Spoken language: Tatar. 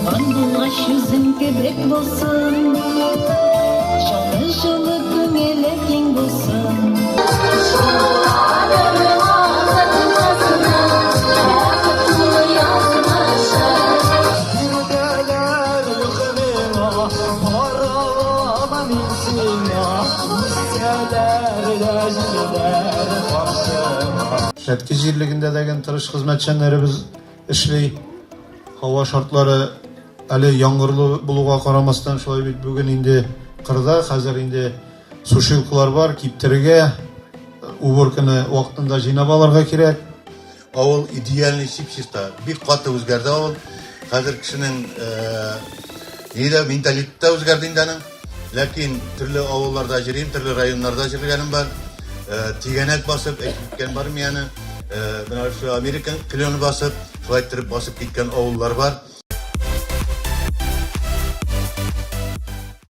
Туган булгач үзең кебек булсын. Җаны җылы, күңеле киң булсын. Бирделәр юк миңа, Баралама мин сиңа, Үссәләр дә җилләр каршыма. Шәтке җирлегендә дә тырыш хезмәтчәннәребез эшли. Һава шартлары әле яңгырлы булуга карамастан, шулай бит бүген инде кырда, хәзер инде сушилкалар бар, киптерергә, уборканы вакытында җыйнап алырга кирәк. Авыл идеальный чип-чиста. Бик каты үзгәрде авыл. Хәзер кешенең ни дә менталитеты да үзгәрде инде аның. Ләкин төрле авылларда җөрим, төрле районнарда җөргәнем бар. Тигәнәк басып, әйтеп киткән бар мияне. Менә шул Американ клены басып, шулай иттереп басып киткән авыллар бар.